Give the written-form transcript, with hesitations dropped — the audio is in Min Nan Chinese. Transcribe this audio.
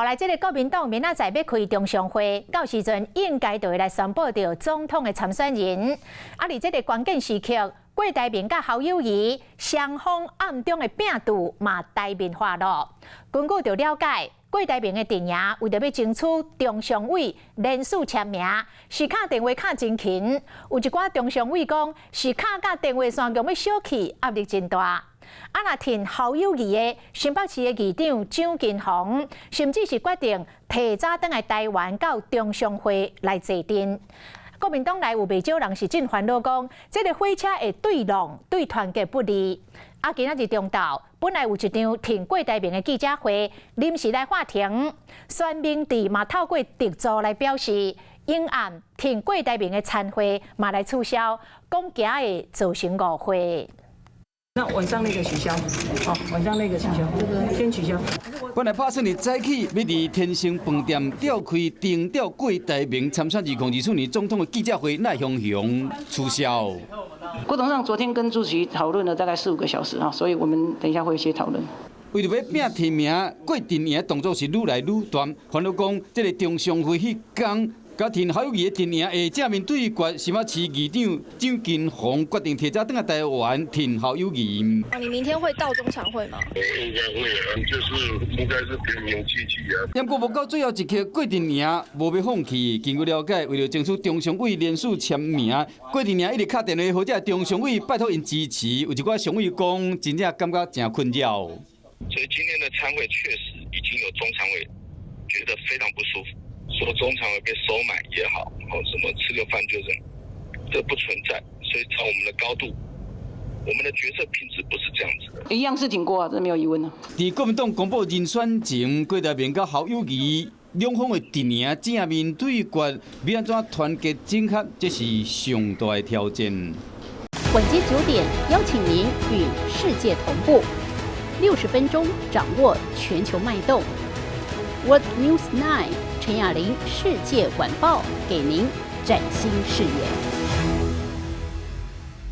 後來這个國民黨明仔載欲開中常會，到時陣應該就會來宣布著總統的參選人。啊，佇這个關鍵時刻，郭台銘佮侯友宜雙方暗中的拚鬥嘛台面化咯。根據著了解，郭台銘的陣營為著欲爭取中常委連署簽名，是敲電話敲真勤。有一寡中常委講，是敲甲電話線強欲燒去，壓力真大。啊，若挺侯友宜的新北市的議長蔣金虹，甚至是決定提早轉來台灣到中常會來坐鎮。國民黨內有袂少人是真煩惱，講這个火車會對弄對團結不利。啊，今仔日中晝本來有一場挺郭台銘的記者會，臨時來喊停。孫明智嘛透過特助來表示，永暗挺郭台銘的餐會嘛來取消，講驚會造成誤會。那晚上那個取消，哦，晚上那個取消，這個先取消。本來拍算佇早起，欲佇天星飯店召開定調郭台銘參選2024年總統的記者會，奈雄雄取消。郭董事長昨天跟主席討論了大概四五個小時啊，所以我們等一下會有些討論。為著欲拚提名，郭陣營的動作是愈來愈大。煩惱講，這个中常會彼工，佮挺侯友宜的陣營會正面對決，新北市議長蔣金虹決定提早轉來台灣挺侯友宜。你明天會到中常會嗎？應該會啊，就是應該是平平氣氣啊。不過無到最後一刻，郭陣營無欲放棄。根據了解，為著爭取中常委連署簽名，郭陣營一直敲電話予這中常委拜託𪜶支持。有一寡常委講，真正感覺誠困擾。所以今天的參會確實已經有中常委覺得非常不舒服。說中常委被收買也好，哦，什麼吃個飯就是，這不存在。所以從我們的高度，我們的決策品質不是這樣子的。一樣是挺郭啊，這沒有疑問啊。佇國民黨公布人選前，郭台銘佮侯友宜兩方的陣營正面對決，欲按怎團結整合，這是上大的挑戰。晚間9點，邀請您與世界同步，60分鐘掌握全球脈動。World News 9。陳雅玲，世界晚報，給您嶄新視野。